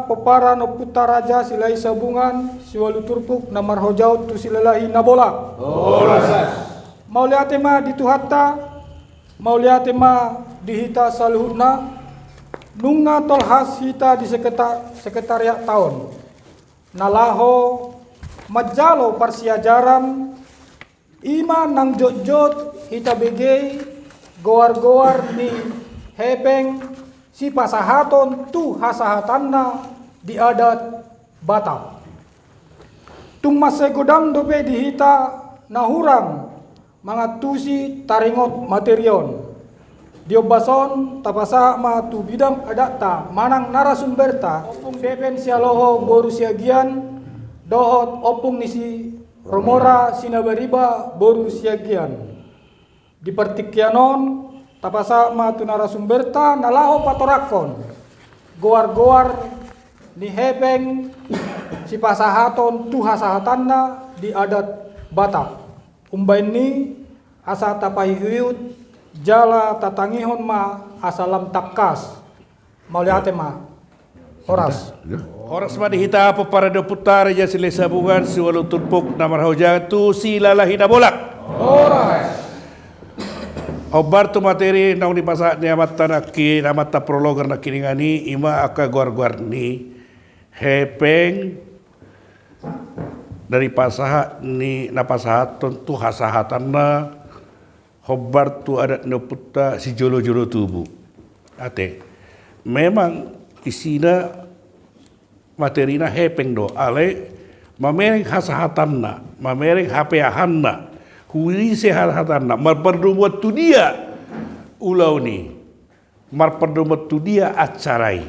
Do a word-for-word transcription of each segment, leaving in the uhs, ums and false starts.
Pomparan Ompunta Raja Silahi Sabungan, Siualu Turpuk, na marhajaon tu Silalahi Nabolak. Mauliate ma di Tuhanta, mauliate ma di hita saluhutna, nunga tolhas hita di seketa-, sekretariat taon. Na laho manjalo parsiajaran, ima nang jotjot hita begei goar-goar ni hepeng sipasahaton tu hasahatanna di adat Batak. Tung mansai godang dope di hita na hurang mangantusi taringot materi on. Di ombas on tapasahat ma tu bidang adatta manang narasumberta, Ompung Depen Sialoho boru Siagian, dohot Ompung ni si Romora Sinabariba boru Siagian. Di partingkian on tapasahat ma tu narasumberta na laho patorangkon goar-goar ni hepeng sipasahaton tu hasahatanna di adat Batak. Umbahen i asa tapaihut-ihut jala tatangihon ma asa lam tangkas. Mauliate ma. Horas. Horas ma di hita pomparan ni Ompunta Raja Silahi Sabungan, Siualu Turpuk, na marhajaon tu Silalahi Nabolak. Horas. Hombar tu materi naung dipasahat ni amanta nangkin, amanta prologer nangkiningan i, ima angka goar-goar ni hepeng na dipasahat ni, na pasahathon tu hasahatanna hombar tu adat ni ompunta sijolo-jolo tubu. Ate, memang isina materina hepeng do, alai mamereng hasahatanna, mamereng hapeahanna, huise hasahatanna, marpardomuan tu dia ulaon i, marpardomuan tu dia acara i.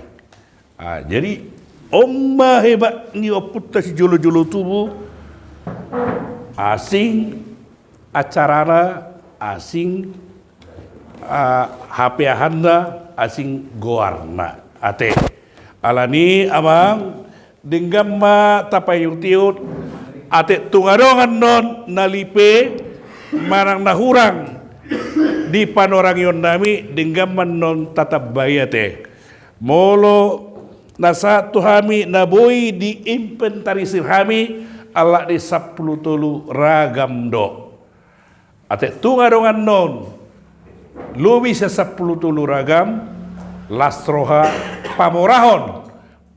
Ah, jadi on ma hebat ni ompunta sijolo-jolo tubu, asing acarana, asing, ah, hapeahanna, asing goarna. Ate. Alani amang, denggan ma tapaihut-ihut, ate tung adong annon na lipe manang na hurang di panorangionnami, denggan ma annon tatambai ate. Molo na sahat tu hami na boi diinventarisir hami, alak ni sampulu tolu ragam do. Ate tung adong annon lobi sian sampulu tolu ragam, las roha pamorahon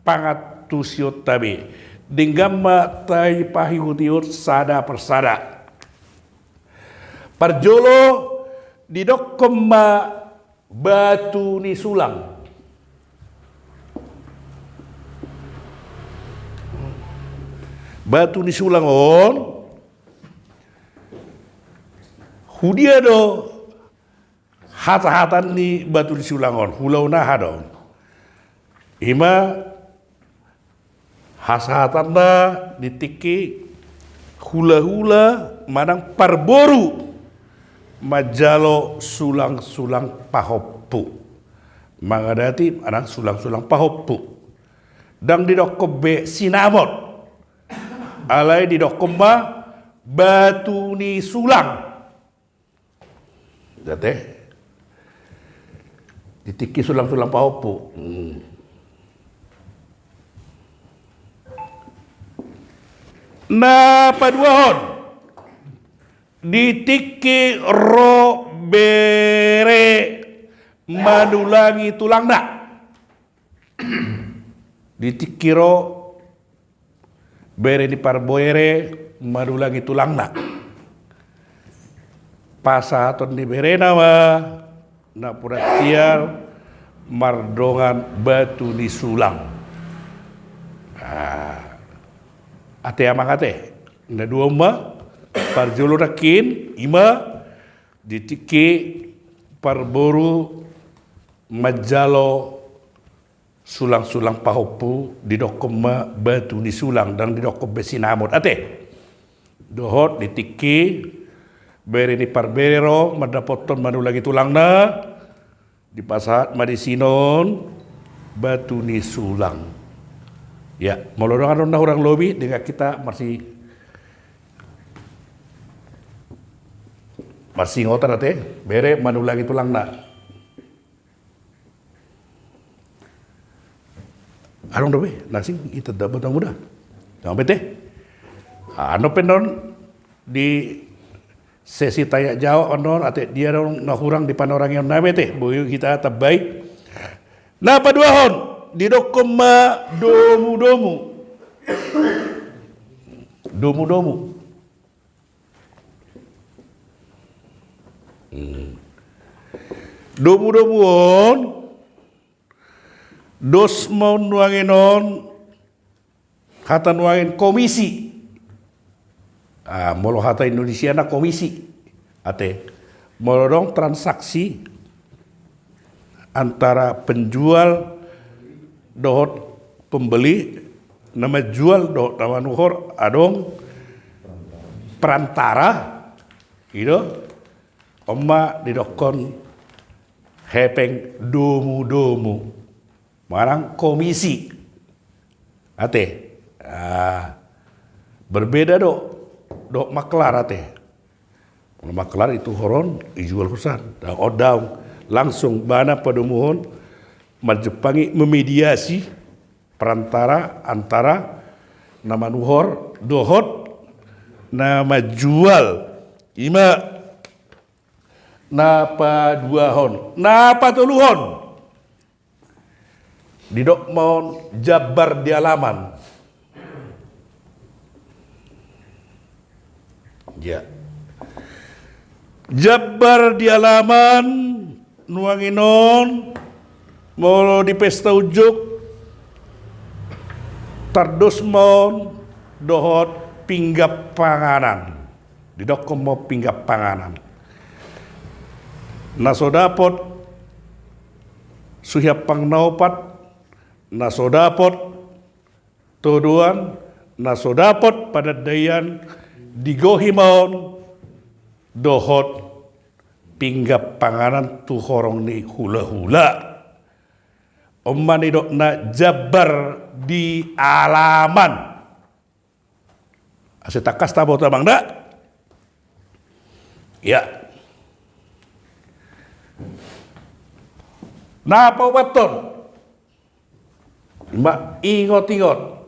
pangantusionta be. Denggan ma tapaihut-ihut sada per sada. Parjolo didokkon ma batu ni sulang. Batu ni sulang on, hudia do hasahatan ni batu ni sulang on, hulaon aha do? Ima hasahatanna di tingki hula-hula manang parboru manjalo sulang-sulang pahompu. Mangadati manang sulang-sulang pahompu. Ndang didokkon be sinamot. Alai didokkon ma batu ni sulang. Ate. Di tingki sulang-sulang pahompu. Hmm. Na paduahon. Di tingki ro bere manulangi tulangna. Di tingki ro bere ni parbere manulangi tulangna. Pasahaton ni berena ma napuran tiar mardongan batu ni sulang. Ah, ate amang ate. Na dua ma, parjolo nangkin, ima di tingki parboru manjalo sulang-sulang pahompu, didokkon ma batu ni sulang, ndang didokkon be sinamot. Ate. Dohot di tingki bere ni parbere ro mandapothon manulangi tulangna, dipasahat ma disi non batu ni sulang. Ya, molo adong annon na hurang lobi, denggan hita marsi, marsingotan ate, bere manulangi tulangna. Adong dope na asing hita dapot, Anak Muda? Dang, bete. Ando pe non di sesi tanya jawab annon, ate dia dong na hurang di panorangion na, bete, boi hita tambai. Na paduahon, didokkon ma domu-domu. Domu-domu. Hmm. Domu-domu on, dos ma on nuaeng on, hata nuaeng komisi. Ah, molo hata Indonesiana komisi. Ate, molo dong transaksi antara penjual dohot pembeli, na manjual dohot na manuhor, adong perantara, i do, on ma didokkon hepeng domu-domu manang komisi. Ate. Ah, berbeda do dohot maklar, ate. Molo maklar ituhoron, ijual husan. Dang, on dang, langsung ibana padomuhon, manjumpangi, memediasi perantara antara na manuhor dohot na manjual. I ma na paduahon. Na patoluhon, didok ma on jambar di alaman. Ya. Jambar di alaman nuaeng on, molo di pesta unjuk, tardos ma on dohot pinggan panganan. Didokkon ma on pinggan panganan. Na so dapot suhi ampang na opat, na so dapot todoan, na so dapot panandaian, digohi ma on dohot pinggan panganan tu horong ni hula-hula. On ma nidokna jambar di alaman. Asa tangkas taboto, Amang, da? Ya. Na paopathon, i ma ingot-ingot.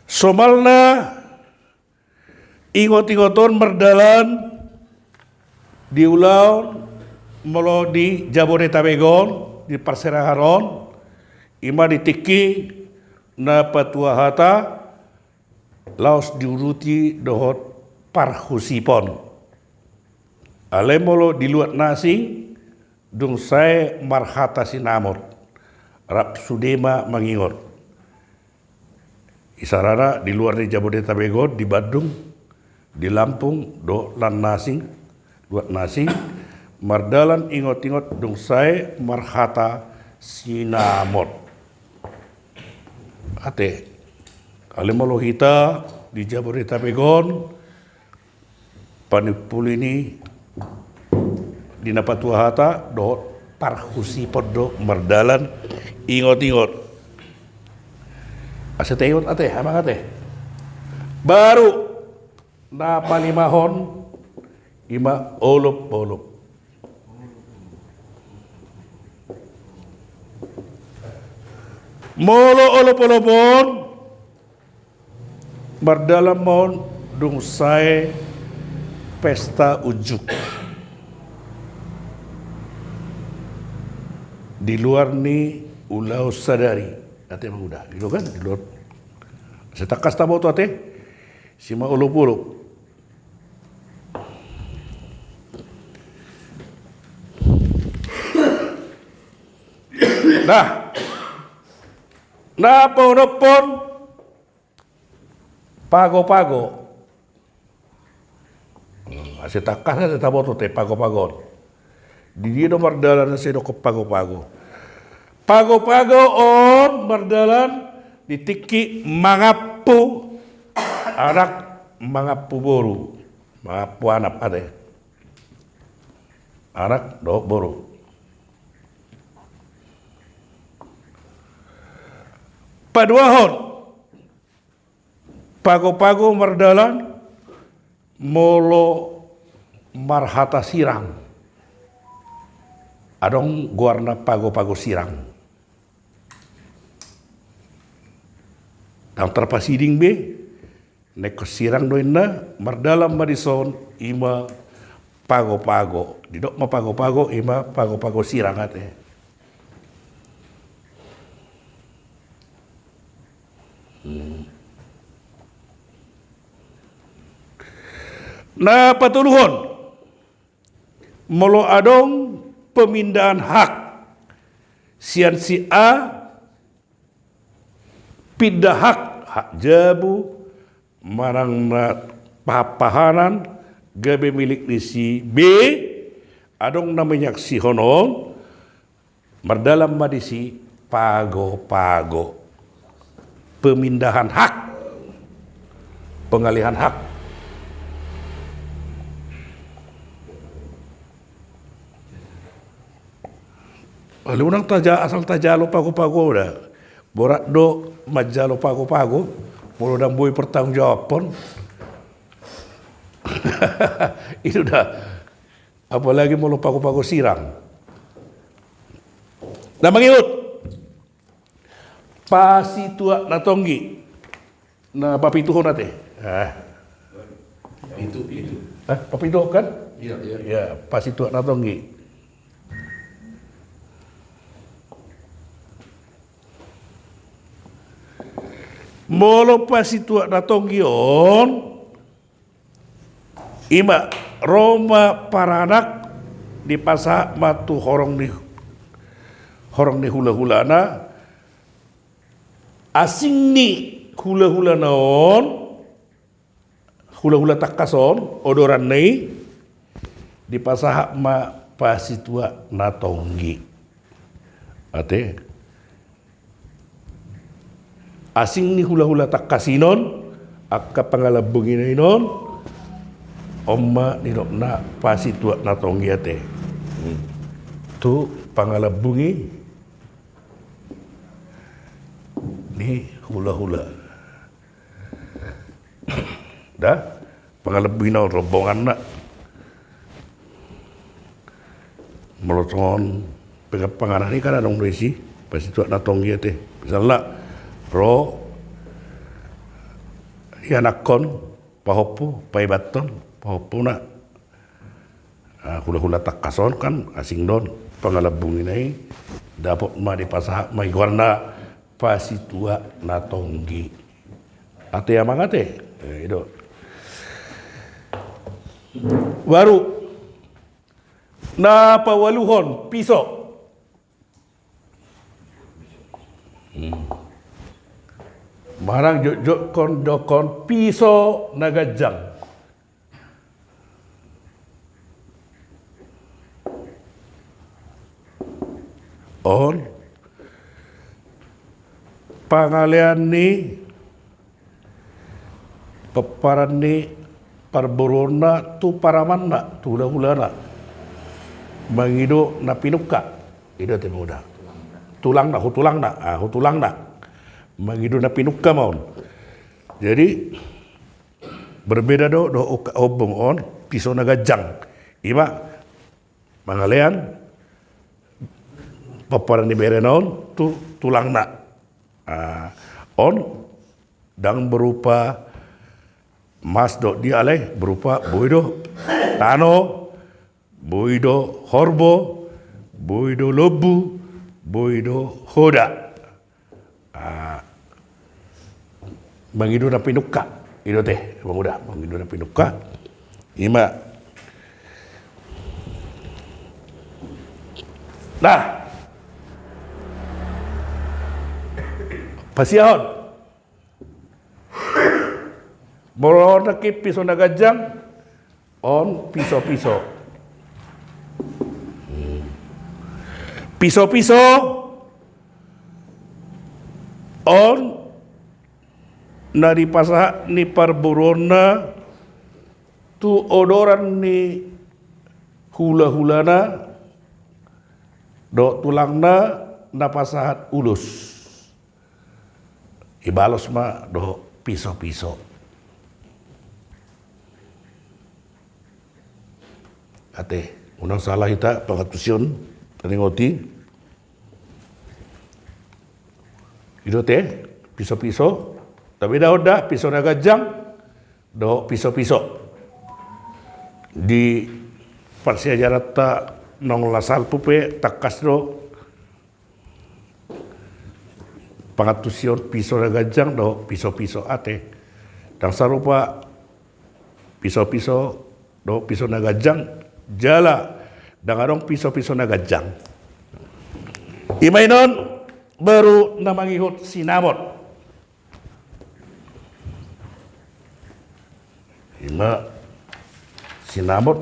Somalna ingot-ingot on mardalan di ulaon, molo di Jabodetabek on, di parserahan on, i ma di tingki na patua hata laos diuduti dohot parhusipon. Alai molo di luat na asing, dung sae marhata sinamot, rap sude ma mangingot. Isarana di luar ni Jabodetabek on, di Bandung, di Lampung, dohot lan na asing, luat na asing, mardalan ingot-ingot dung sae marhata sinamot. Ate, alai molo hita di Jabodetabek on, panimpuli ni di na patua hata dohot parhusipon do mardalan ingot-ingot. Asa taingot, ate, Amang, ate. Baru na palimahon, i ma olop-olop. Molo olop-olop on, mardalan ma on dung sae pesta unjuk. Di luar ni ulaon sadari. Ate, Amang, da? Gitu kan? Di luar. Asa tangkas taboto, ate. I ma olop-olop. Nah. Na paonomhon, pago-pago. Hmm, asa tangkas, ate, taboto, ate, pago-pago on. Di dia do mardalan na sai didokkon pago-pago? Pago-pago on mardalan di tingki mangampu anak, mangampu boru, mangampu anak, ate. Anak dohot boru. Paduahon, pago-pago mardalan molo marhata sirang. Adong goarna pago-pago sirang. Ndang tarpasiding be, na ingkon sirang do inna, mardalan ma dison, ima pago-pago. Didok ma pago-pago, ima pago-pago sirang ate. Hmm. Na patoluhon, molo adong pemindahan hak sian si A, pindah hak, hak jabu, manang na pahan-pahanan, gabe milik ni si B, adong na manyaksihon on, mardalan ma disi pago-pago. Pemindahan hak. Pengalihan hak. Lalu unang taja-, asal tajalo pago-pago da. Borat do manjalo pago-pago, molo ndang boi pertanggungjawabhon. Itu da. Apalagi molo pago-pago sirang. Na mangihut. Pasituak na tonggi. Na papituhon ate. Ah. Pitu, pitu. Ah, papituhon kan? Iya, iya. Ya, pasituak na tonggi. Molo pasituak na tonggi on, ima, ro ma paranak, dipasahat ma tu horong ni, horong ni hula-hulana, asing ni hula-hulana on, hula-hula tangkas on, odoranna i, dipasahat ma pasituak na tonggi. Ate. Asing ni hula-hula tangkas i non, angka pangalambungina i non, on ma nidokna pasituak na tonggi ate. Hmm. Tu pangalambungi ni hula-hula. Da, pangalambungina on, rombonganna. Molo songon pegang panganan i kan adong do isi, pasituak na tonggi ate. Misalna, ro, ianakhon, pahompu, paibathon, pahompuna. Ah, hula-hula tangkas on kan, asing do on, pangalambungina i, dapot ma dipasahat ma i goarna pasituak na tonggi. Ate amang ate, eh, i do. Baru, na paualuhon, piso. Hmm. Manang jotjothon, dokhon piso na ganjang. On pangalean ni pomparan ni parboruonna tu paramanna, tu hula-hulana. Mangido na pinungka. I do ate, mauda. Tulangna, hutulangna, ah, hutulangna. Mangido na pinungka ma on. Jadi, berbeda do, do ombung on, piso na ganjang. Ima, mangalean, pomparan ni berena on, tu, tulangna. Ah, on, ndang berupa mas dohot dia alai, berupa boi do tano, boi do horbo, boi do lombu, boi do hoda. Ah, mangido na pinungka, i do ate, mauda, mangido na pinungka. Ima. Nah. Pasiahon. Molo on nangkin piso na ganjang, on piso-piso. Piso-piso on na dipasahat ni parboruonna tu odoran ni hula-hulana dohot tulangna na pasahat ulos. Ibalos ma dohot piso-piso. Ate, unang salah hita pangantusion. Taringoti. I do ate, piso-piso. Tabedahon da piso na ganjang dohot piso-piso. Di parsiajaranta naung salpu pe tangkas do pangantusion piso na ganjang dohot piso-piso ate. Ndang sarupa piso-piso dohot piso na ganjang, jala ndang adong piso-piso na ganjang. I ma i on baru na mangihut sinamot. I ma sinamot.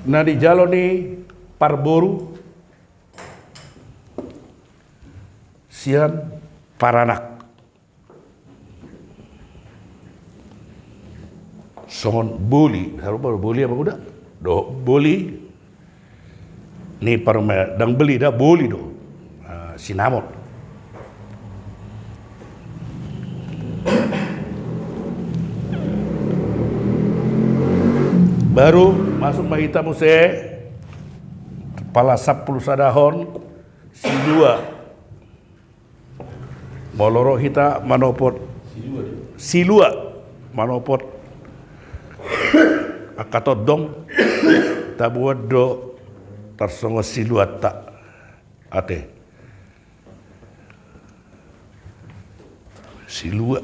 Na dijalo ni parboru sian paranak. Songon boli, sarupa do boli apa kuda? Dohot boli ni parumaen, ndang beli da, boli do. Ah, sinamot. Baru masuk ma hita muse pala sampulu sadahon silua. Molo ro hita manopot silua, manopot angka tondong, taboan do tarsongon siluanta. Ate. Silua.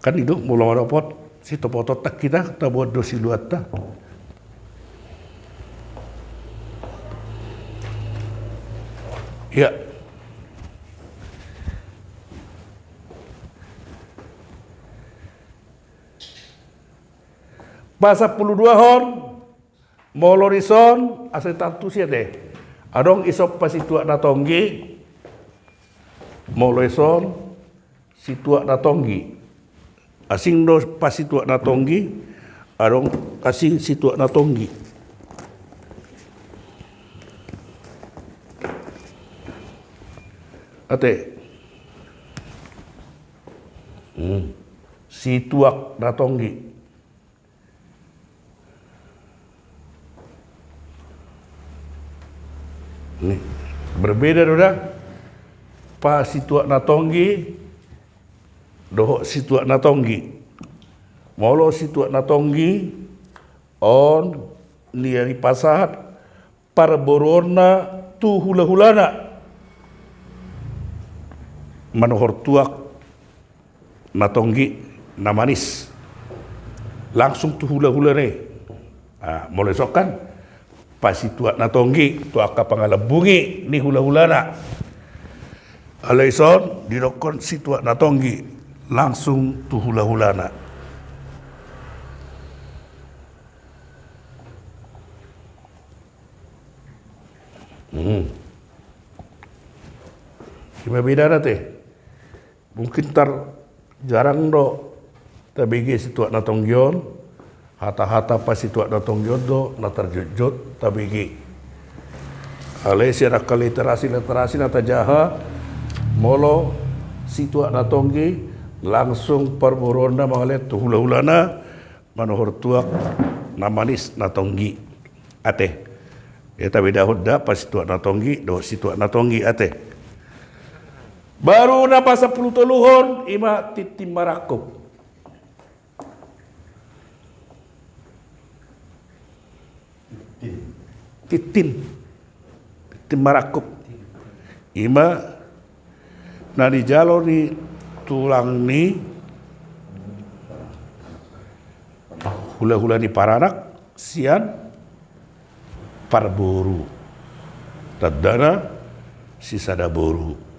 Kan i do, molo manopot sitopotonta hita, taboan do siluanta. Ia. Pasampuluduahon. Molo dison, asa diantusi ate. Adong dison pasituak na tonggi. Molo dison, situak na tonggi. Asing do pasituak na tonggi, adong asing situak na tonggi. Ate. Hmm. Situak na tonggi. Ni, berbeda do da. Pasituak na tonggi dohot situak na tonggi. Molo situak na tonggi, on na dipasahat parboruonna tu hulahulana manuhor tuak na tonggi na manis langsung tu hulahulana i. Ah, molo dison kan pasituak na tonggi tu angka pangalambung i ni hulahulana. Alai dison didokkon situak na tonggi langsung tu hulahulana. Hmm. I ma bedana ate. Mungkin tar jarang do tabege situak na tonggi on, hata-hata pasituak na tonggi on do na tarjotjot tabege. Alai sian angka literasi-literasi na tajaha, molo situak na tonggi langsung parboruonna mangalehon tu hulahulana, manuhor tuak na manis na tonggi. Ate. Ia tabedahon da pasituak na tonggi dohot situak na tonggi, ate. Baru na pasampulutoluhon, i ma tintin marangkup. Tintin. Tintin marangkup. I ma na dijalo ni tulang ni hulahula ni paranak sian parboru. Tandana sisada boru.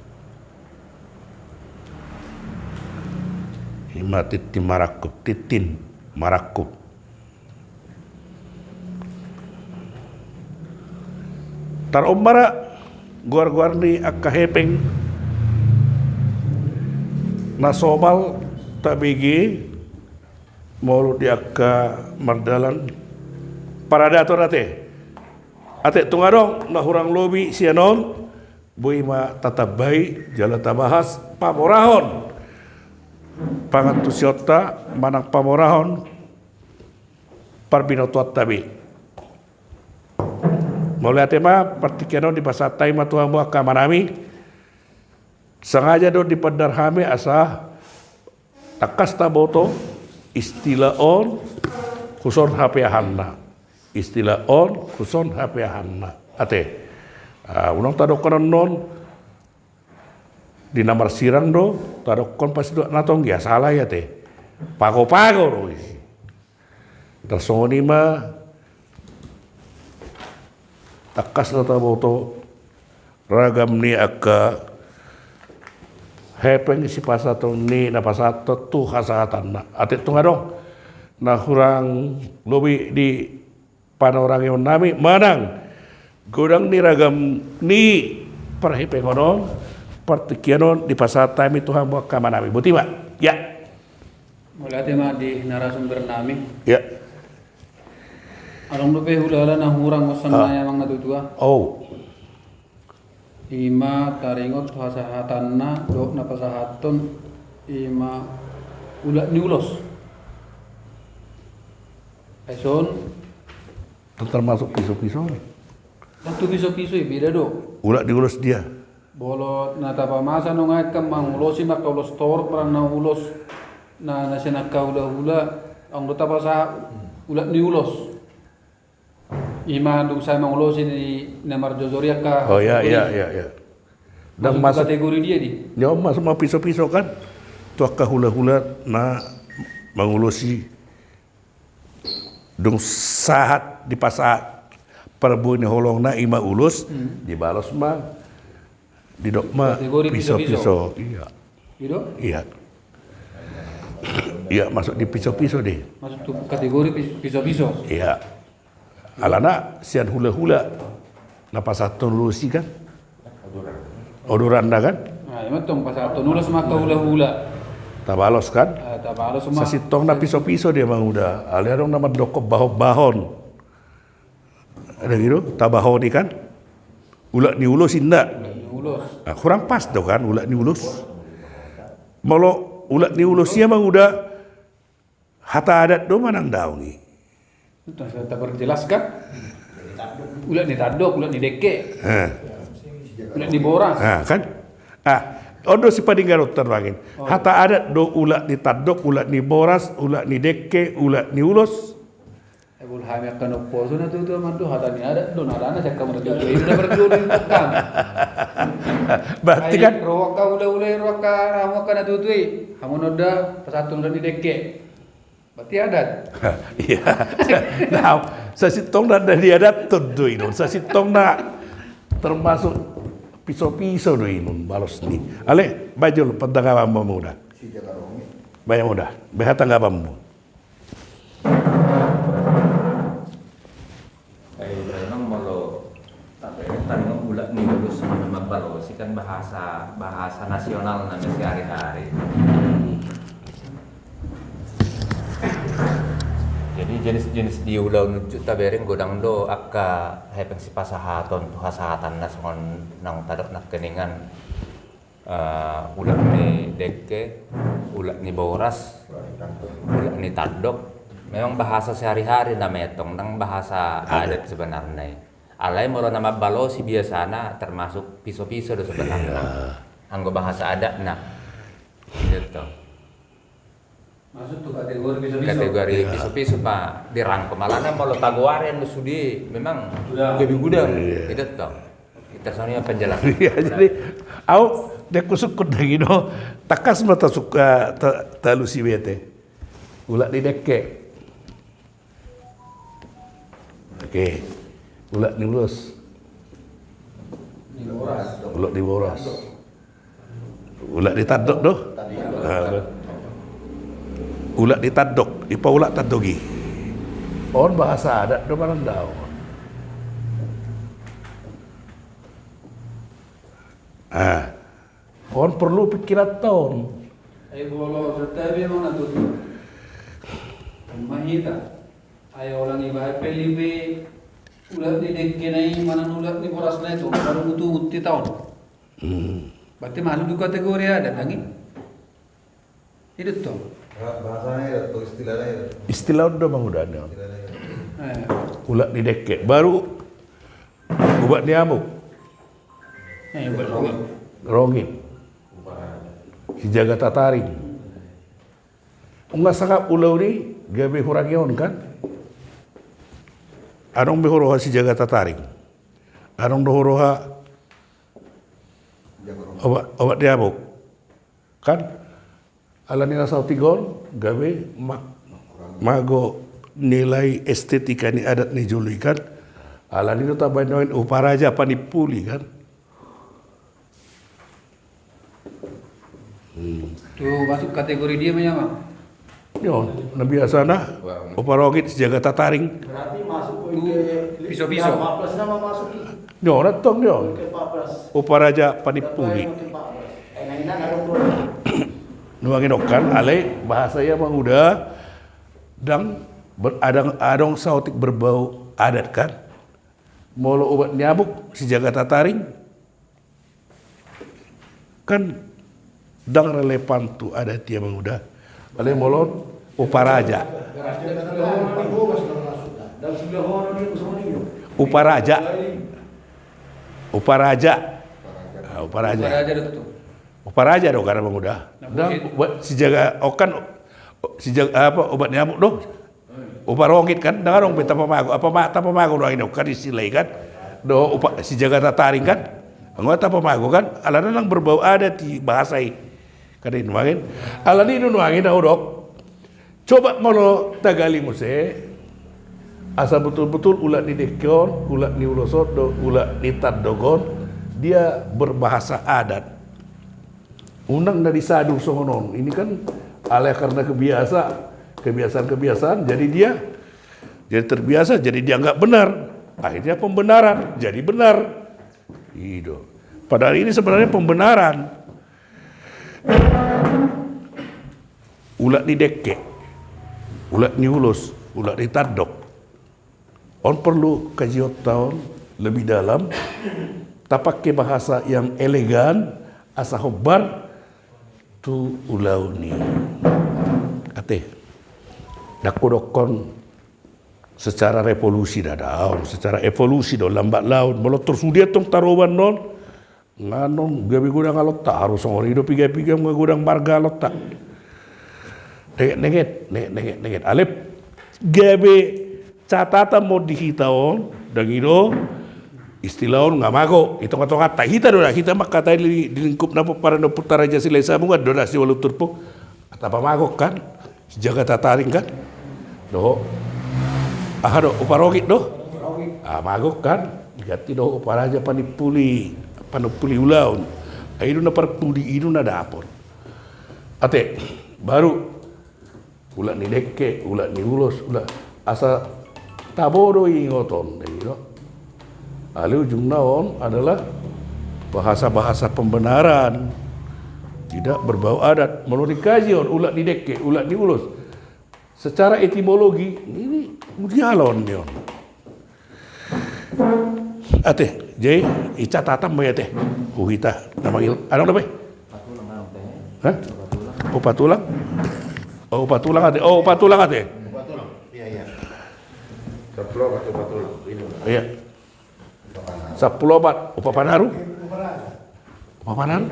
I ma tintin marangkup, tintin marangkup. Tar on ma ra goar-goar ni angka hepeng na somal tabege molo di angka mardalan paradaton, ate. Ate, tung adong na hurang lobi sian on, boi ma tatambai jala tabahas, pamorahon pangantusionta manang pamorahon parbinotoanta be. Mauliate ma, partingkian on dipasahat hami ma tu hamu angka amanami. Sengaja do dipandar hami asa tangkas taboto istilah on huson hapeahanna. Istilah on huson hapeahanna. Ate. Ah, unang tadokkon annon di na marsirang do, tadokkon pas do na tong ia salah ia te. Pago-pago do isi. Tarsongon i ma tangkas na taboto ragam ni angka hepeng sipasahaton ni na pasahaton tu hasahatanna. Ate tung adong na hurang lobi di panorangion nami manang godang ni ragam ni parhepengon on, partingkian on dipasahat hami tu hamu angka amanami. Boti ma. Ya. Mauliate ma di narasumber nami. Ya. Adong dope hulahula na hurang hosan nai amang na tutua. Oh. Ima taringot hasahatanna dohot na pasahaton ima ulat ni ulos. Eson. Termasuk piso-piso. Tentu piso-piso i beda do. Ulat ni ulos dia. Molo na tapamasa nunga kan mangulosi maka ulos torop manang na ulos na na sian angka hulahula. Adong do tapasahat ulat ni ulos. Ima dung sai mangulosi di na marjojor i angka. Oh iya, iya, iya, iya. Ndang masuk kategori dia di. Ya masuk ma piso-piso kan. Tu angka hulahula na mangulosi. Dung sahat dipasahat parbue ni holongna ima ulos, dibalos ma didok ma piso-piso. Iya. Iya. Iya, masuk di piso-piso dei. Masuk tu kategori piso-piso. Iya. Alana sian hulahula na pasahaton ulos i kan. Odoranna kan. Nah, ima tong pasahaton ulos ma angka hulahula. Tabalos kan. Sasintongna piso-piso dia manguda. Alai adong na mandokkon bahon-bahon. Ada gitu, tabahon i kan. Ulat ni ulos inna. Ulat ni ulos. Nah, kurang pas do kan ulat ni ulos. Molo ulat ni ulos ia manguda hata adat do manang daong i. Taperjelaskan. Ulat ni tandok, ulat ni dekke. Ulat ni boras. Nah, kan. Ah, on do sipadingganon tarbangin. Hata adat do ulat ni tandok, ulat ni boras, ulat ni dekke, ulat ni ulos. Bulu hami angka na umposo na tutu amang do hata ni adat do na alana sian hamu na tutu i do na marjual di tukang. Berarti kan ro angka hulahula i ro angka hamu angka na tutu i hamu na unda pasahaton ulat ni dekke. Berarti adat. Iya. Nah, sasintongna na diadathon do i do sasintongna termasuk piso-piso do i do balos ni. Ale, baen jolo pandangabanmu uda. Baen uda, baen tanggabanmu. Memang molo taringot ulat ni ulos na mambalos i kan bahasa, bahasa nasional na sehari-hari. Jadi jenis-jenis di ulaon unjuk tabereng godang do angka hepeng sipasahaton tu hasahatanna songon naung tadok nangkiningan. Ulat ni dekke, ulat ni boras, ulat ni tandok. Memang bahasa sehari-hari nama i tong, ndang bahasa adat sebenarna i. Alai molo na mambalos i biasana termasuk piso-piso do sebenarna. Anggo bahasa adatna. Gitu. Masuk tu kategori piso-piso. Kategori piso-piso pa dirangkum alana molo tagoari anu sude memang gabe gudang. Itu tong. Kita soalnya penjelasan. Iya, jadi au dek kusuk kudang ino takas ma tasuk talusi bete. Ulat ni dekke. Oke. Ulat ni ulos. Ulat ni boras. Ulat ni tandok do. Ulat ni tandok, ipa ulat tandok i. On bahasa adat do manang dao. Ah. On porlu pikiran taon. Ai bolo setabi emang na tutu. Mahita. Ai olang ibae pelibe ulat ni dekke nai manang ulat ni boras nai tu baru mutu muti taon. Berarti masuk di kategori adat nang i. Ido tong. Bahasana ido tong, istilahna ido. Istilah on do manguda on. Istilahna ido. Eh. Ulat ni dengke. Baru ubat ni amuk. Eh, ubat rongit. Rongit. Sijaga tataring. Nunga sangap ulaon i gabe hurang i on kan. Adong be huroha sijaga tataring. Adong do huroha obat, obat ni amuk. Kan? Alani na saotik on gabe ma-, mago nilai estetika ni adat ni jolo i kan. Alani do tabaen nuaeng uparaja panimpuli kan. Hmm. Tu masuk kategori dia ma i, Amang? Yo, na biasana upa rongit, sijaga tataring. Berarti masuk ke piso-piso. Lima belas nama masuk i. Yo, na tong yo. Ke empat belas. Uparaja panimpuli. Data yang ke empat belas. Eh, na ina na dua. Nuaeng on kan, alai bahasa i manguda, ndang ber-, adong, adong saotik berbau adat kan. Molo ubat ni amuk, sijaga tataring. Kan ndang relevan tu adat i manguda. Alai molo on uparaja. Uparaja. Uparaja. Ah, uparaja. Uparaja do tu. Uparaja do kan manguda. Ndang, sijaga, oh kan, sijaga, apa, ubat ni amuk do. Upa rongit kan, ndang adong be tapamago, apa ma-, tapamago do aina kan istilah i kan. Dohot upa, sijaga tataring kan. Nunga tapamago kan, alana ndang berbau adat i bahasa i. Kan i nuaeng. Alani i do nuaeng na hudok. Coba molo tagali muse. Asa betul-betul ulat ni dengke on, ulat ni ulos on, dohot ulat ni tandok on, dia berbahasa adat. Unang na disadung songon on. Ini kan alai karena kebiasa, kebiasaan-kebiasaan, jadi dia jadi terbiasa, jadi dianggap benar. Akhirnya pembenaran jadi benar. I do. Padahal ini sebenarnya pembenaran. Ulat ni dengke, ulat ni ulos, ulat ni tandok. On perlu kajionta on lebih dalam, tapake bahasa yang elegan, asa hombar tu ulaon i. Ate, ndang hudokkon secara revolusi ndada on, secara evolusi do lambat laun, molo tor sude tong taroban on, nga non gabe godang alonta, haru songon i do piga-piga nga godang marga alonta. Nenget, nenget, nenget, nenget. Alai gabe catatan ma on di hita on, ndang i do istilah on nga mago, i tonga-tonganta. Hita do na, hita mangkatai di, di lingkup na pomparan dohot Ompunta Raja Silahisabungan do na siualu turpuk. Tapamago kan. Sijaga tataring kan? Dohot. Aha do, upa rongit do? Ah, mago kan? Diganti dohot uparaja panimpuli, panimpuli ulaon. I do na parpudi, i do na dapot. Ate, baru ulat ni dengke, ulat ni ulos, ulat asa tabo do ingoton, i do. Alai ujungna on adalah bahasa-bahasa pembenaran. Tidak berbau adat. Molo dikaji on, ulat ni dengke, ulat ni ulos. Secara etimologi, ini ujialon ni on. Ate, jadi, i catatan ma i ate. Huhita, na manggil, adong dope? Hah? Upa tulang? Oh, upa tulang ate. Oh, upa tulang ate. Upa tulang. Iya, iya. Sampulu opat upa tulang. Ini. Iya. Sampulu opat upa panaru. Upa panaru?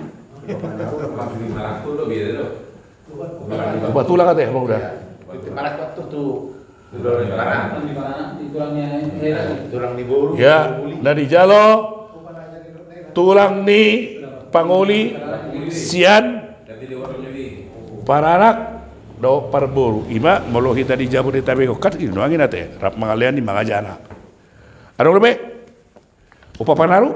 Upa tulang ate, Amang uda. Tulang ni boru. Ya, na dijalo tulang ni pangoli sian paranak dohot parboru. Ima molo hita di Jabodetabek on kan i do nuaeng ate, rap mangalean i mangajana. Adong dope? Upa panaru?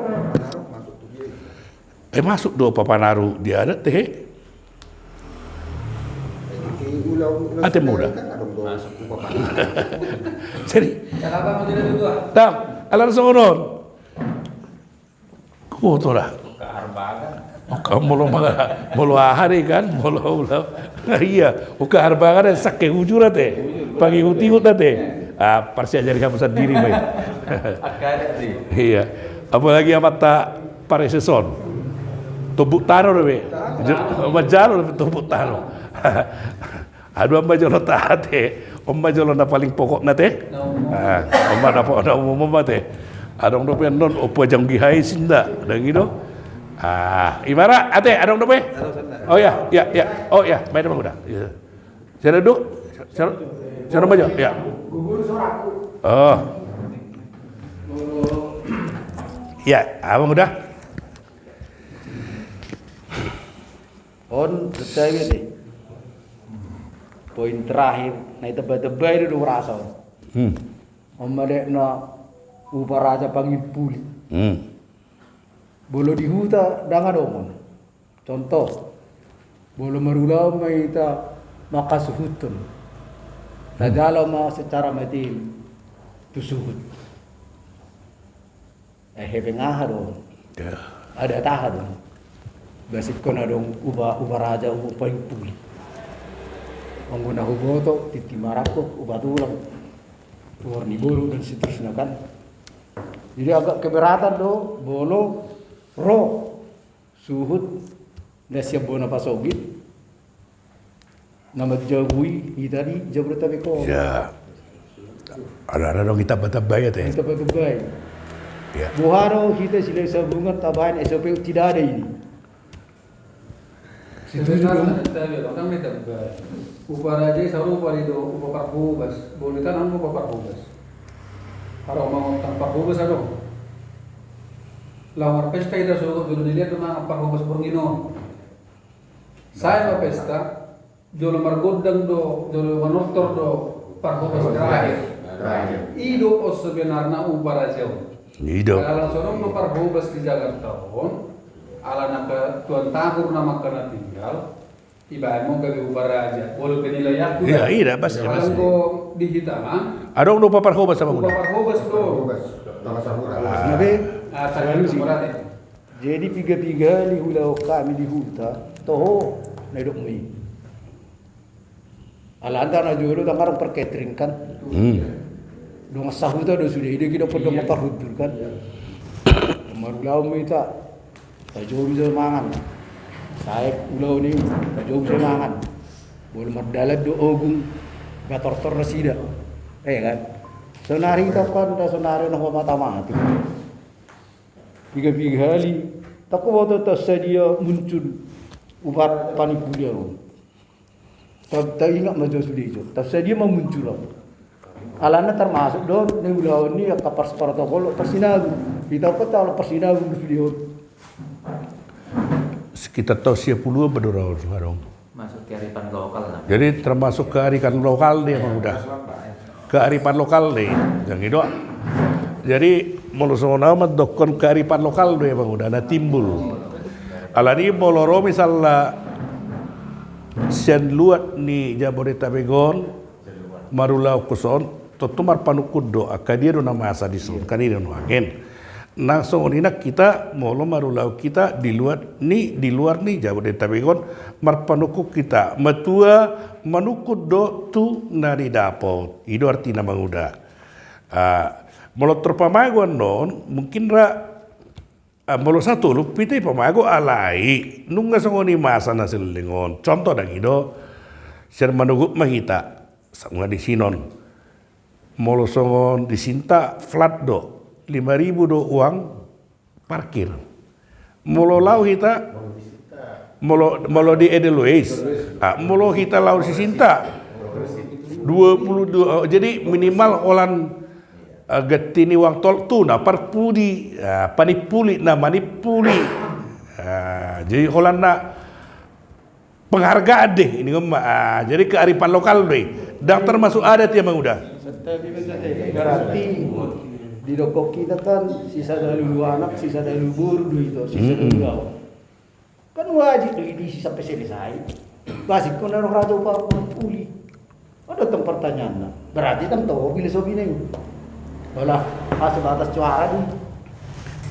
Eh, masuk do upa panaru di adat, tehe. Ate muda. Jadi, tang, alana songon on. Kuoto da. Oka molo manga-, molo aha do i kan, molo ulam. Iya, uka harbangan sangke hujur ate. Pangihut-ihut ate. Ah, parsiajari hamu sandiri ma i. Iya. Apalagi amanta pareses on. Tombuk tano do be. Manjalo dope topot tano. Adong ma jolo ta ate. On ma jolo na paling pokokna te. On ma na pokokna umum on ma te. Adong dope annon, opo janggi hai sinda. Dang i do. Ah, ima ra ate, adong dope. Oh ya, ya, ya. Oh ya, baen ma uda. Sero du. Sero ma jo. Ya. Oh. Ya, abang uda. On, selesai be te. Poin terakhir, na i tebba-tebba i do rasa on. Hmm. On ma dek na upa raja pangimpuli. Hmm. Molo di huta dang adong on. Contoh, molo marulaon ma hita mangkasuhuthon. Tajalo ma secara material tu suhut. Eh, hepeng aha do? Adat aha do? Baen ingkon adong upa, upa raja, upa pangimpuli. Anggo na huboto, tintin marangkup, upa tulang, tuhor ni boru dan seterusnya kan. Jadi agak keberatan do molo ro suhut na sian bona pasogit na manjagui hita di Jabodetabek on. Ya. Alana adong i tebba-tebba i ate. I tebba-tebba i. Ya. Boha do hita Silahisabungan tabaen S O P tidak ada ini. Sebenarna, upa raja i sarupa do upa parhobas. Boli tangan upa parhobas. Haroman tangan parhobas adong. Laho marpesta hita sogot jolo dilehon do mangan parhobas borngin on. Sae ma pesta, jolo margondang do, jolo manortor do parhobas terakhir. I do on sebenarna upa raja on. I do. Alana so adong do parhobas di Jakarta on, alana ketuaan tahur na mangkana tinggal, dibaen ma gabe upa raja. Boli penilaianku. Iya, iya, pas. Alana di hita ma adong do upa parhobas sama upa parhobas do. Jadi piga-piga hali huulahon hami di huta, toho na didok muna i. Alana na jolo dang adong parkatering kan. Dongan sahuta do sude, i do didok dongan parhundur kan. Marulaon ma hita, tajou muse mangan. Sae ulaon i, tajou muse mangan. Molo mardalan do ogung, gatortor nasida. Iya kan. Sonari hita kan, sonari na ho mata mati. Piga-piga hali, tangkas boto tarsadia muncul upa panimpulian on. Ta, taingot ma jo sude jo. Tarsadia ma muncul on. Alana termasuk do na ulaon ni angka pars protokol do parsinagung. Hita pe tahu parsinagung do sude on. Sekitar tahun sia puluh berapa orang? Masuk kearifan lokal namanya. Jadi termasuk kearifan lokal do i, Amang Uda. Kearifan lokal do i, yang itu. Jadi molo songon au mandokkon kearifan lokal do i, Amang Uda, na timbul. Alani molo ro misalna sian luat ni Jabodetabek on, marulaon tu son, tontu marpanungkun do, angka dia do na masa di son, kan i do nuaeng. Nang songon i nang hita, molo marulaon hita di luat ni, di luar ni Jabodetabek on, marpanungkun hita, matua manungkun do tu na nidapot. I do artina, Amang Uda. Ah, molo tor pamago annon, mungkin ra, ah, molo satolop hita i pamago alai, nunga songon i masa na selleng on. Contoh dang i do, sian manogot ma hita, saunga di sinon. Molo songon di Sinta flat do, lima ribu do uang parkir. Molo laho hita, molo, molo di Edelweiss, ah, molo hita laho di Sinta, dua puluh dua, oh, jadi minimal holan, eh, ganti ni uang tol tu na parpudi, ah, panimpuli na manimpuli. Ah, jadi holan na penghargaan do i, ninna ma. Ah, jadi kearifan lokal do i. Dang termasuk adat i, Amang Uda. Berarti didok hita kan sisada lulu anak, sisada lulu boru do i, sisada lulu anak. Kan wajib do i diisi sampe selesai. Basi ingkon adong raja upa panimpuli. Adong tong pertanyaanna. Berarti dang toho filosofi na i. Pola sebatas suara do i.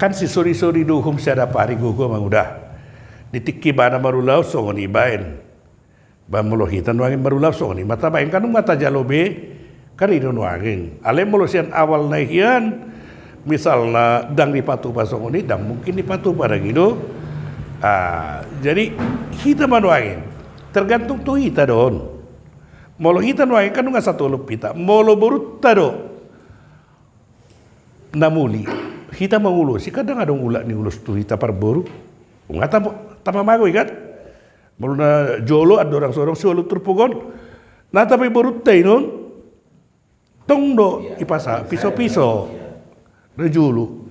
Kan sisori-sori do uhum siadap ari gogo, Amang Uda. Di tingki ibana marulaon songon i baen. Ba molo hita nuaeng marulaon songon i ma tabaen, kan nunga tajalo be. Kan i do nuaeng. Alai molo sian awal na i hian, misalna dang dipatupa songon i, dang mungkin dipatupa, dang i do. Ah, jadi hita ma nuaeng tergantung tu hita do on. Molo hita nuaeng kan nunga satolop hita. Molo borunta do na muli, hita mangulosi, kan ndang adong ulaon ni ulos tu hita parboru. Nunga tama-, tama magoi kan? Molo na jolo andorang so adong siualu turpuk on, na tama borunta i non. Tong do ipasa piso-piso. Na jolo.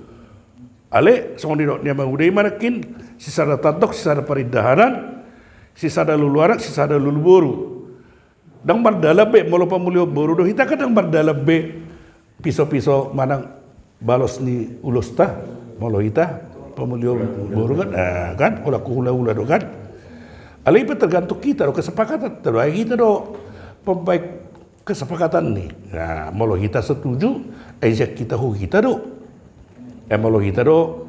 Alai songon nidok ni amang uda i ma nangkin, sisada tandok, sisada parindahanan, sisada lulu anak, sisada lulu boru. Ndang mardalan be molo pamulion boru do hita, kan ndang mardalan be piso-piso manang balos ni ulosta molo hita pamulion boru kan, ah, kan holan huhula-hula do kan. Alai pe tergantung hita do kesepakatan, terbaik hita do pembaik kesepakatan ni. Nah, molo hita setuju, ai sian hita hu hita do. Eh, molo hita do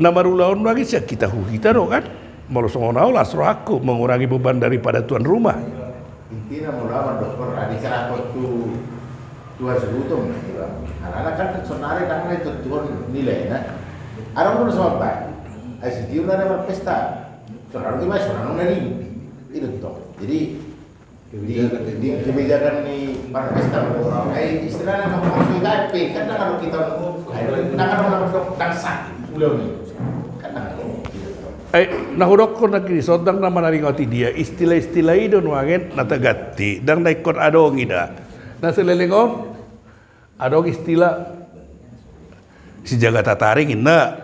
na marulaon nuaeng, sian hita hu hita do kan. Molo songon au las rohangku mengurangi beban daripada tuan rumah. Intina molo au mandok, adi serahkon tu, tu hasuhuton ma iba. Alana kan sonari kan na tontuhon nilai na. Adong do na so mambaen. Ai sitiur na marpesta. Sonari ma sonari na rimpi. Itu tong. Jadi di, di kebijakan ni marpesta, ai istilahna na menghargai K P, kan na kalau kita, ai na kalau na dok dangsa ulang ni, kan na kalau kita. Ai na hudokkon nangkin i, so ndang na manaringoti dia, istilah-istilah i do nuaeng na taganti, ndang na ingkon adong i da. Na saleleng on adong istilah sijaga tataring inna.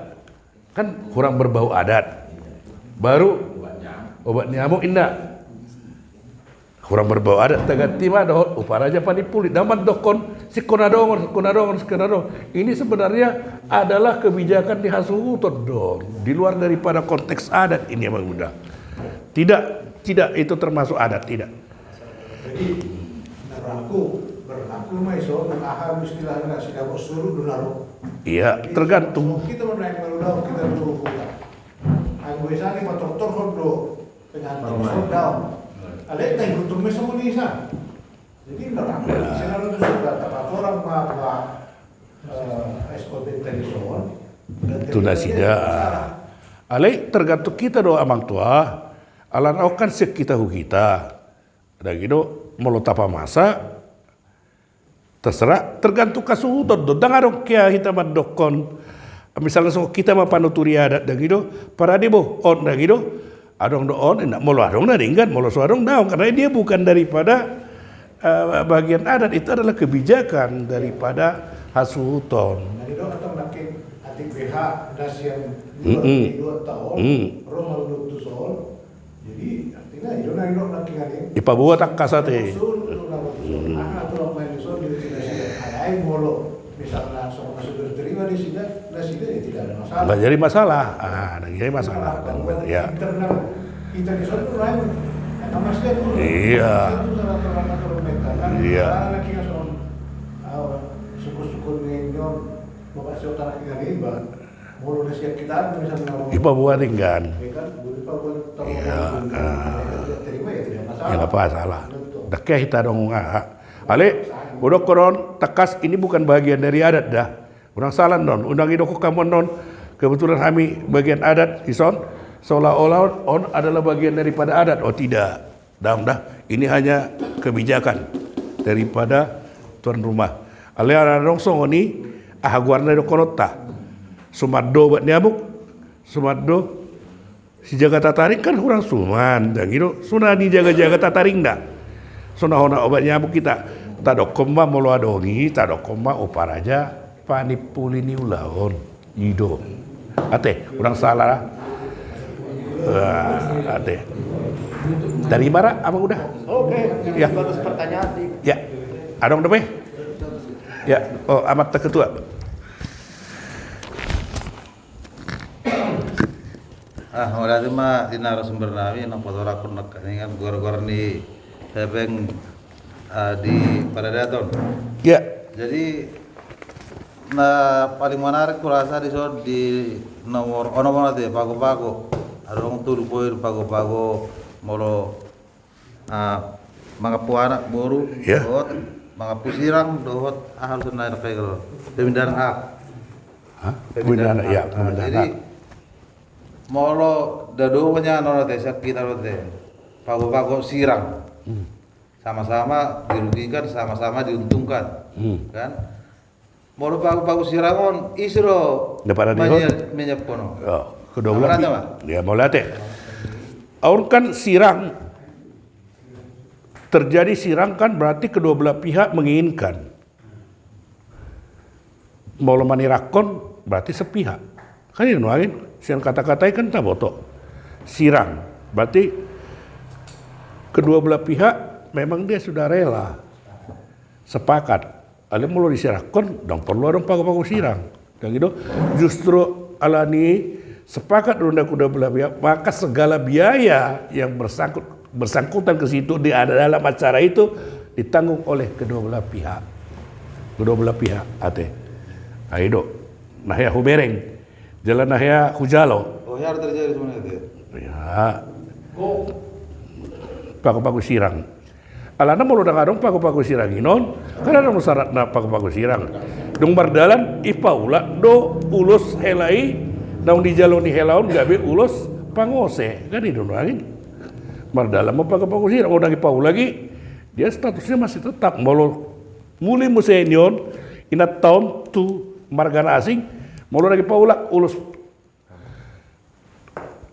Kan kurang berbau adat. Baru obat nyamuk inna. Kurang berbau adat, taganti ma dohot uparaja panimpuli. Ndang mandokkon singkon na dongan, singkon na dongan, singkon na dongan. Ini sebenarnya adalah kebijakan di hasuhuton do on. Di luar daripada konteks adat ini, amang uda. Tidak, tidak itu termasuk adat, tidak. Jadi, na berlaku, berlaku ma i so, aha istilahna, sidabot suru do na ro. Iya, tergantung. Kita ma na ingkon marulaon, kita do huta. Anggo isani patortorhon do pengantin, so daong. Alai na ihuthon ma i songon i sa. Jadi, na berlaku, istilahna do sudah, tapatorang ma, apa, eh, S K P tadi so. Tu nasida. Alai tergantung kita do, amang tua. Alana on kan sian hita hu hita. Dang i do, molo tapamasa, terserah, tergantung hasuhuton do, ndang adong hea hita mandokkon. Misalna songon hita ma panuturi adat, dang i do, parade bo, on dang i do, adong do on, inna, molo adong na denggan, molo so adong daong, karena dia bukan daripada, eh, bagian adat, itu adalah kebijakan daripada hasuhuton. Jadi do, atau makin atik B H, nasian, mm-mm, dua tahun, mm, ro marudut tu son, Jadi, artina, i do na nidok nangkiningan i. Ipaboa tangkas ate. Usul, usul na usul. Hmm. Aha, aturan main di son, di usul na sida. Alai molo, misalna, songon na sudah diterima di sida, na sida, ya tidak ada masalah. Nggak jadi masalah. Ah, nggak jadi masalah. Kalau ya. Internal kita di son tu lain. Karena masih ada tu. Iya. Masih ada tu aturan-aturan mereka. Kan, iya, misalna nangkiningan son, ah, syukur-syukur ni nyon, bapak siapa nangkiningan i, bah. Ipaboa denggan. Iya, ah. Ya, nggak masalah. Dang hea hita adong, ah. Alai, hudokkon on, tangkas ini bukan bagian dari adat da. Unang salah non, unang idokkon hamu non, kebetulan hami bagian adat, di son, seolah-olah on adalah bagian daripada adat. Oh, tidak. Daong da, ini hanya kebijakan daripada tuan rumah. Alai adong songon i, aha goarna didokkononta. Suman do obat nyamuk, suman do sijaga tataring kan hurang suman, dang i do. So na nijaga-jaga tataringna. So na hona obat nyamuk hita. Tadokkon ma molo adong i, tadokkon ma uparaja panimpuli ni ulaon. I do. Ate, unang salah. Ah, ate. Tarima ra, amang uda. Oke, ya. Batas pertanyaan di. Ya. Adong dope? Ya, oh, amanta ketua. Ah, mauliate ma di narasumber nami, naung patorangkon nangkiningan goar-goar ni hepeng, ah, di paradaton. Ya. Jadi, na paling menarik kurasa di son di nomor onom on ate, pago-pago. Adong tolu poin pago-pago molo, ah, mangampu anak boru, ya, dohot mangampu sirang, dohot, ah, harus naik ke pemindahan hak. Hah? Pemindahan hak. Ya, ah, pemindahan hak. Jadi, Molo dado manya nona te sian hita do te. Pago-pago sirang. Hmm. Sama-sama dirugikan, sama-sama diuntungkan. Hmm. Kan? Molo pago-pago sirang on, ise do. Dapat ada manya-, manyampulhon. Oh, kedua belah pihak. Ya, mauliate. Aur kan sirang. Terjadi sirang kan berarti kedua belah pihak menginginkan. Molo manirangkon berarti sepihak. Kan i do nuaeng, sian kata-kata i kan taboto. Sirang. Berarti kedua belah pihak memang dia sudah rela. Sepakat. Alai molo disirangkon, ndang porlu adong pago-pago sirang. Ndang i do, justru alani sepakat do na kedua belah pihak, maka segala biaya yang bersangkut, bersangkutan ke situ di dalam acara itu ditanggung oleh kedua belah pihak. Kedua belah pihak, ate. Nah, i do. Na hea hubereng. Jala na hea hujalo. Oh, hea terjadi sebenarnya itu ya? Ya. Pago-pago sirang. Alana molo ndang adong pago-pago sirang i non, kan adong syaratna pago-pago sirang. Dung mardalan, dipaulak do ulos hela i, naung dijalo ni hela on gabe ulos pangose. Kan i do nuaeng. Mardalan ma pago-pago sirang, oh, ndang dipaulak i, dia statusnya masih tetap. Molo muli muse nion, inanta on tu marga na asing, molo ndang dipaulak ulos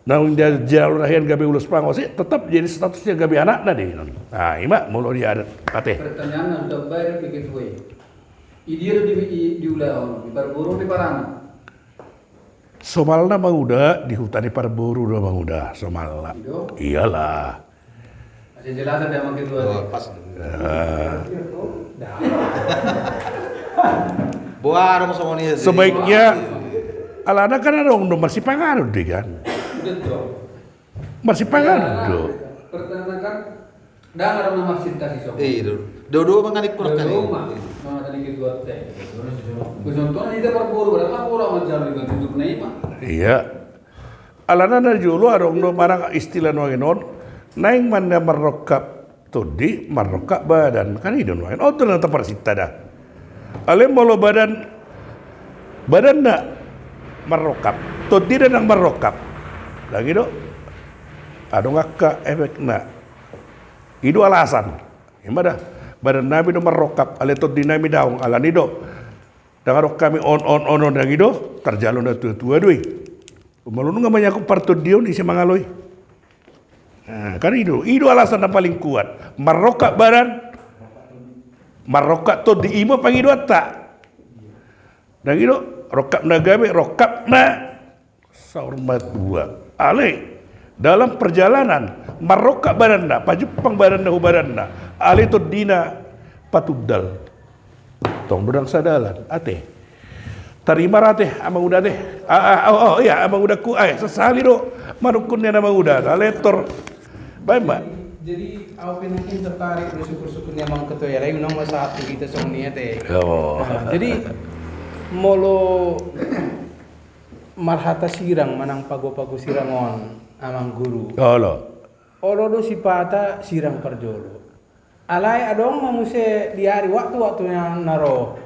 naung dijalo na hea on gabe ulos pangose, tetap jadi statusnya gabe anakna do i. Nah, i ma molo di adat, ate. Pertanyaan na tambahan di ketua i. Idia do di, di, diulahon, di parboru di paranak? Somalna manguda, di huta ni parboru do manguda, somalna. I do? Iyalah. Asa jelasan dia makin dua. Oh, pas. Ah. Boa dong songon i. Sebaiknya, alana kan adong do marsipanganon do i kan. Betul. Marsipanganon do. Pertama kan, ndang adong na marsinta si songon i. Iya, do. Do, do manganik kurang kali. Do, ma. Mangatakan ketua te. Contohna hita parboru, berapa orang manjalo di bantu na i ma. Iya. Alana na jolo adong do manang istilah nuaeng on, naeng ma na marrongkap tondi, marrongkap badan. Kan i do nuaeng on, on do na taparsinta da. Alai molo badan, badanna marrongkap, tondina ndang marrongkap. Ndang i do. Adong angka efekna. I do alasan. I ma da. Badannami do marrongkap, alai tondinami daong, alani do. Ndang adong hami on, on, on, on, ndang i do. Tarjalo na tua-tua do i. Molo nunga manyakup partondion, ise mangalo i? Nah, kan i do, i do alasan na paling kuat. Marrongkap badan, marrongkap tondi, i ma pangidoanta. Ndang i do, rongkap na gabe, rongkap na saur matua. Alai, dalam perjalanan, marrongkap badanna, pajumpang badanna, hu badanna. Alai tondina patundal. Tong do ndang sadalan, ate. Tarima ra ate, amanguda ate. Ah, ah, oh, oh, iya, amangudaku, ah, sasali do manungkun ni amanguda, na letor. Baen ma. Jadi, au pe nangkin tertarik do syukur-syukur ni amang ketua i, alai unang ma sahat tu hita songon i ate. Yo. Nah, jadi, molo marhata sirang manang pago-pago sirang on, amang guru. Olo. Olo do sipata sirang parjolo. Alai adong ma muse di ari waktu-waktu na, na ro.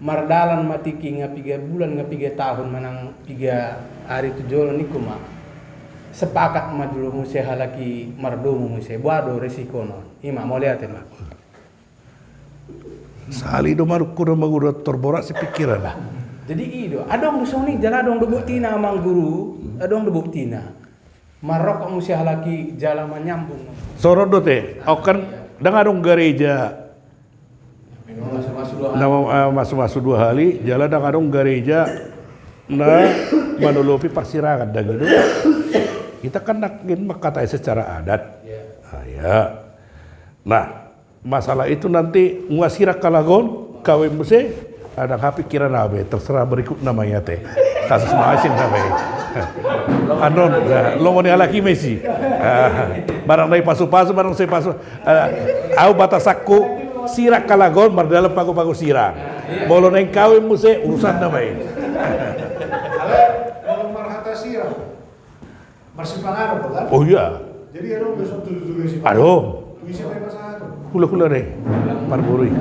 Mardalan ma tingki nga piga bulan, nga piga tahun, manang piga ari tu jolo ningku ma. Sepakat ma jolo muse halak i mardomu muse. Boha do resikona. I ma, mauliate ma. Sali do manungkun, manungkun do tor borat si pikiran. Jadi i do. Adong do songon i, jala adong do buktina, amang guru. Adong do buktina. Marrongkap muse halak i jala manyambung. Songon do te, au kan ndang adong gareja na, eh, masu-masu dua hali, jala ndang adong gareja na manolopi parsirangan, ndang i do. Hita kan nangkin mangkatai secara adat. Iya. Ah, iya. Nah, masalah itu nanti nunga sirang halak on, kawin muse, ndang hea pikiran au be, terserah berikutna ma i ate. Kasus ma asing na be. Anon, nah, lomo ni halak i ma i si. Ah, barang na dipasu-pasu, barang sai pasu. Ah, au batasanku, sirang halak on, mardalan pago-pago sirang. Molo naeng kawin muse, urusanna ma i. Alai, molo marhata sirang. Marsipanganon do kan? Oh iya. Jadi adong besok tujuh tujuh si. Adong. Puisi apa yang pasangan tu? Hula-hula deh. Parboru i.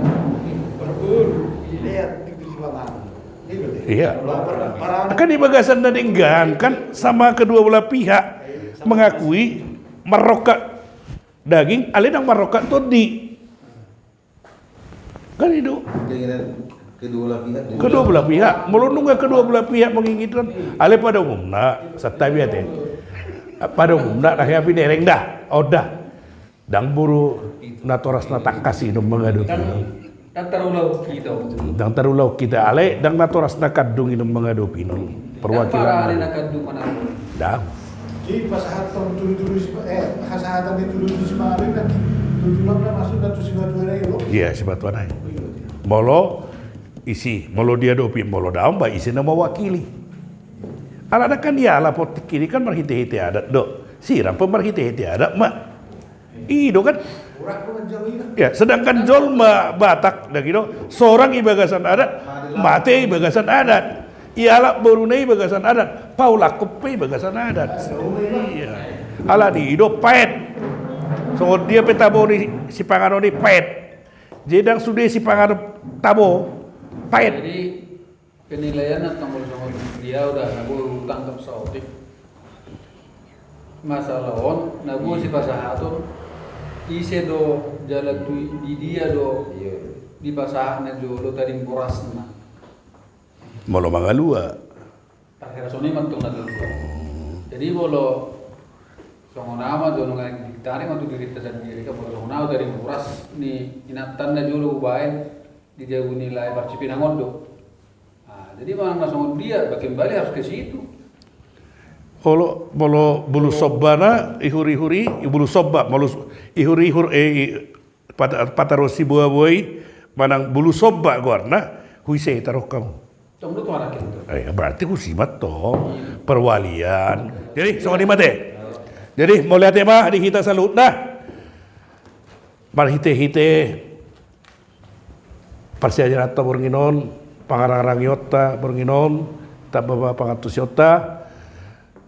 Parboru. Ini dia tipe sipanganon. Ini berarti. Iya. Kan di bagasan na denggan kan sama kedua belah pihak mengakui marrongkap daging, alai ndang marrongkap tondi. Kan itu. Keinginan kedua belah pihak. Kedua belah pihak. Molo nunga kedua belah pihak menginginkan, alai pada umumna, santabi ate. Pada umumna, nah ya pinereng dah, oda. Ndang boru natorasna tangkas i do mangadopi. Ndang, ndang tarulahon hita. Ndang tarulahon hita, alai ndang natorasna kandung i do mangadopi. Perwakilan. Ndang. Jadi pasahat tu tudutudu si, eh, hasahatan di tudutudu si Malu i, tudutudu na maksudna tu sibatuana i do. Iya, sibatuana i. Molo ise, molo diadopi, molo daong, ba ise na mewakili. Alana kan ia lapotik ini kan marhite-hite adat do. Sirang pe marhite-hite adat ma. I do kan? Ya, sedangkan jolma Batak, da gitu, sorang i bagasan adat, mate i bagasan adat. Ialap boruna i bagasan adat, paulakkon pe i bagasan adat. Iya. Alani i do paet. Songon dia pe tabo ni sipanganon i paet. Jadi ndang sude sipanganon tabo, paet. Jadi, penilaian na tongol songon dia udah na boi hutangkap saotik. Masalah on, na boi sipasahaton, ise do jala tu di dia do dipasahat na jolo tading borasna. Molo mangalua. Tarhera songon i mantong na jolo. Jadi molo songon au ma jolo ngai ditarik ma tu dirinta sandiri kan, molo songon au tading boras ni inantan na jolo hubaen di jabu ni lae Parcipinang on do. Nah, jadi manang na songon dia, ba kembali harus ke situ. Molo, molo bulu sombana, ihur-ihur i, bulu somba, molo ihur-ihur, eh, i, pata-, pataruhon siboa-boa i, manang bulu somba goarna, huise taruhon hamu. Tong do tu anak itu. Eh, berarti husi ma tong, perwalian. Jadi, songon i ma ate. Jadi, mauliate ma di hita saluhutna. Marhite-hite parsiajaranta borngin on, pangarang-arangionta borngin on, tamba ma pangantusionta.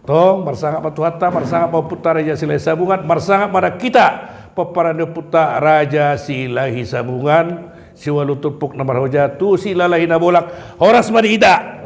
Tong, marsangap ma Tuhanta, marsangap ma Ompunta Raja Silahi Sabungan, marsangap ma nang hita pomparan ni Ompunta Raja Silahi Sabungan, siualu turpuk na marhoja tu Silalahi Nabolak, horas ma di hita.